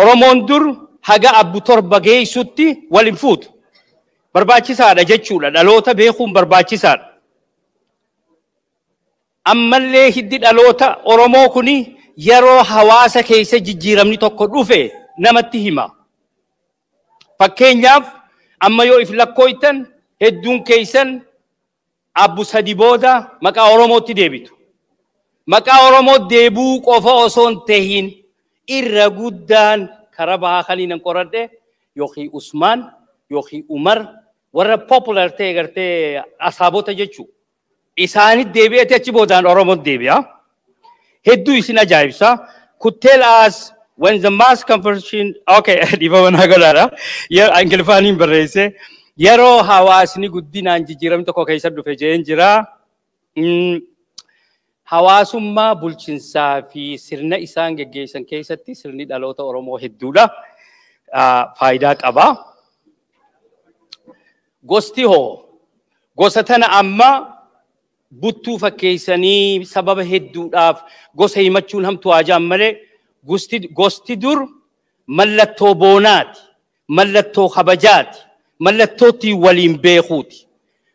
Oromoon dur haga abbu 7 geessutti waliin fuutu. Barbaachisaadha jechuudha. Dhaloota beekuun barbaachisaadha. Ammallee hiddi dhaloota Oromoo kuni yeroo hawaasa keessa jijjiiramni tokko dhufe namatti hima. Fakkeenyaaf amma yoo if lakkooytan hedduun keessan abbu 3 booda maqaa Oromootti deebitu. Maqaa Oromoo deebuu qofa osoo hin tahin irra guddaan karaa bahaa kaniin qoradhe yookiin Usmaan yookiin Umar warra popular ta'e gartee asaabota jechuudha. Isaanit deebi'eeti achi boodaan Oromoon deebi'a. Hedduu isin ajaa'ibsa. Could tell us when the mass conversion, okay, dhiifama naa godhaadha. Ingiliffaaniin barreesse. Yeroo hawaasni guddinaan jijjiiramni tokko keessa dhufe jeen jira. Hawaasummaa bulchinsaa fi sirna isaan geggeessan keessatti sirni dhaloota Oromoo hedduudha. Faayidaa qaba. Gosti hoo gosa tana amma buttuu fakkeessanii sababa hedduudhaaf gosa himachuun hamtuu haajaan malee gosti dur mallattoo boonaati, mallattoo kabajaati, mallattootti waliin beekuuti.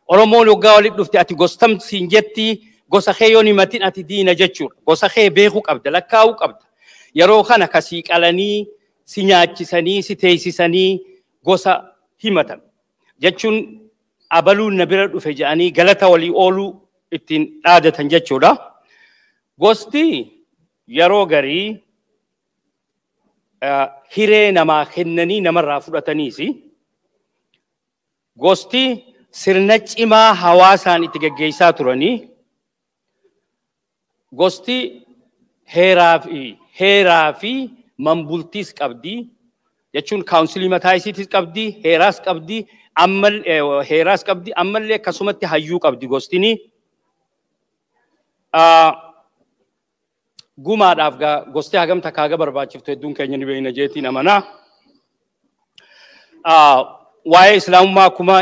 Oromoon waggaa walitti dhufte ati gostam siin jetti gosa kee yoon himatin ati diina jechuudha. Gosa kee beekuu qabda, lakkaa'uu qabda. Yeroo kana kasii qalanii, si nyaachisanii, si teessisanii gosa himatan. Jechuun abaluun na bira dhufe jedhanii galata walii ooluu ittiin dhaadatan jechuudha. Gosti yeroo garii hiree namaa kennanii namarraa fudhataniisi. Gosti sirna cimaa hawaasaan itti geggeessaa turanii. Gosti heeraa fi manbultiis qabdi. Jechuun kaawunsilii mataa isiitis qabdi, heeraas qabdi, heeraas qabdi, ammallee akkasumatti hayyuu qabdi gostini. Gumaadhaaf gosti hagam takka haga barbaachiftu hedduun keenya ni beekna jeetiin amanaa. Waa'ee Islaamummaa akkuma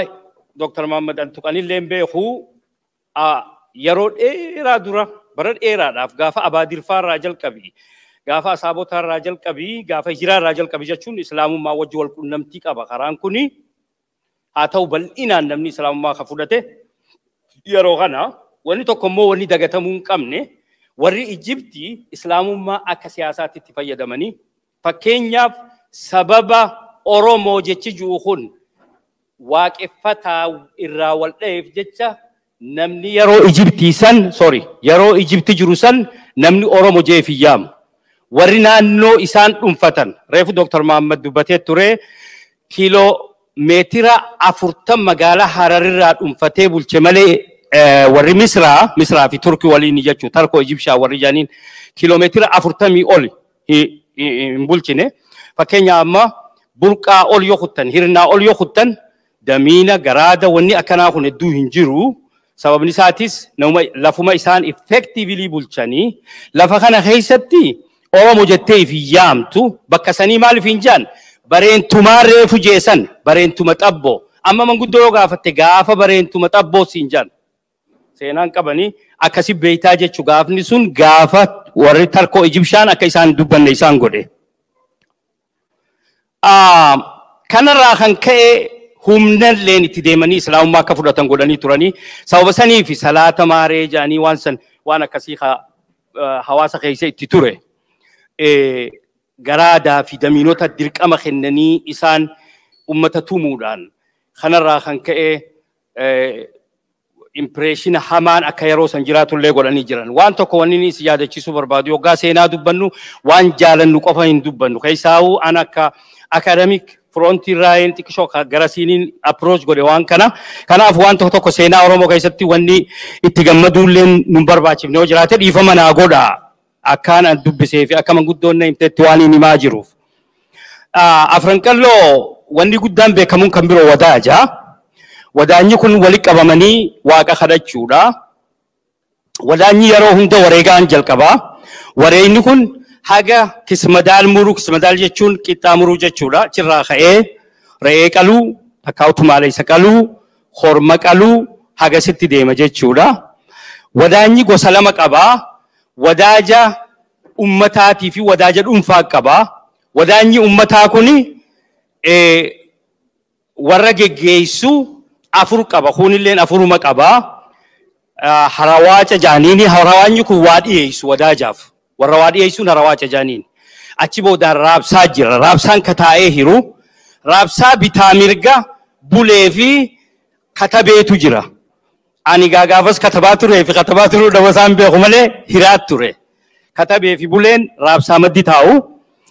Dr. Muhammad Antuqanillee beeku yeroo dheeraa dura bara dheeraadhaaf gaafa Abaadirfaa irraa jalqabi, gaafa Asaabotaa irraa jalqabi, gaafa Hijiraa irraa jalqabi jechuun Islaamummaa wajji wal qunnamtii qaba. Karaan kuni haa ta'u bal'inaan namni Islaamummaa kan fudhate yeroo kana wanni tokko immoo wanni dagatamuu hin qabne warri Ijiptii Islaamummaa akka siyaasaatti itti fayyadamanii fakkeenyaaf sababa Oromoo jechi jiru kun waaqeffataa irraa wal dha'eef jecha namni yeroo Ijiptii san sorry yeroo Ijipti jiru san namni Oromoo jeef hin yaamu. Warri naannoo isaan dhuunfatan reefu Dr. Muhammad dubbatee ture kiiloo meetira 40 magaalaa Hararirraa dhuunfatee bulche malee warri Misraa fi Turkii waliin jechuudha. Tarkoo Ijipshaa warri jaaniin kiiloomeetira 40 ol hin bulchine. Fakkeenya amma burqaa ol yoo kuttan, hirnaa ol yoo kuttan, damiina, garaada wanni akkanaa kun hedduu hin jiru. Sababni isaatis lafuma isaan effectively bulchanii lafa kana keessatti Oromoo jettee if yaamtu bakka sanii maaliif hin jaan bareentumaa reefu jeesan bareentuma xabboo amma manguddoo yoo gaafatte gaafa bareentuma xabboo siin jaan seenaan qabanii akkasi beeytaa jechuu gaafni sun gaafa warri tarkoo Ijipshaan akka isaan dubbanne isaan godhe. Kanarraa kan ka'e humna illeen itti deemanii Islaamummaa akka fudhatan godhanii turanii sababa sanii fi salaata maaree jedhanii waan san waan akkasii hawaasa keessa itti ture. Garaadaa fi damiinota dirqama kennanii isaan ummata tumuudhaan kanarraa kan ka'e impireeshina hamaan akka yeroo san jiraatullee godhanii jiran. Waan tokko wanni inni si yaadachiisuu barbaadu yoggaa seenaa dubbannu waan jaalannu qofa hin dubbannu. Keessaawuu an akka academic frontii irraa xiqqishoo gara siiniin approach godhe waan kana. Kanaaf waan tokko tokko seenaa Oromoo keessatti wanni itti gammaduullee nu barbaachifne yoo jiraate dhiifama naa godha. Akkaan an dubbisee fi akka manguddoon na himtetti waan hin himaa jiruuf. Afran Qalloo wanni guddaan beekamuun kan biroo wadaaja. Wadaanyi kun walitti qabamanii waaqa kadhachuudha. Wadaanyi yeroo hunda wareegaan jalqaba. Wareegni kun haga kismadaal muruu, kismadaal jechuun qixxaa muruu jechuudha. Achirraa ka'ee re'ee qaluu, takkaa utumaaleessa qaluu, horma qaluu hagasitti deema jechuudha. Wadaanyi gosa lama qaba. Wadaaja ummataatii fi wadaaja dhuunfaa qaba. Wadaanyi ummataa kuni warra geggeessu afur qaba. Kunilleen afuruma qaba. Harawaaca jaaniini harawaanyi kun waa dhiyeessu wadaajaaf. Warra waa dhiyeessuun harawaaca jaaniini. Achi boodaan raabsaa jira. Raabsaan kataa'ee hiru. Raabsaa bitaa mirga bulee fi katabeetu jira. Ani gaafas katabaa turee fi katabaa turuu dhaba isaan beeku malee hiraat ture. Katabee fi buleen raabsaa maddi taa'u.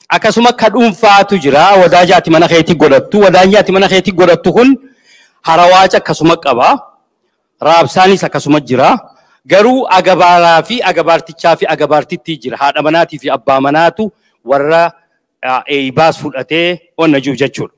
Akkasuma ka dhuunfaatu jira. Wadaaja ati mana keetii godhattu. Wadaajni ati mana keetii godhattu kun harawaaca akkasuma qaba. Raabsaanis akkasuma jira. Garuu agabaaraa fi agabaartichaa fi agabaartittii jira. Haadha manaatii fi abbaa manaatu warra eeybaas fudhatee onna jiru jechuudha.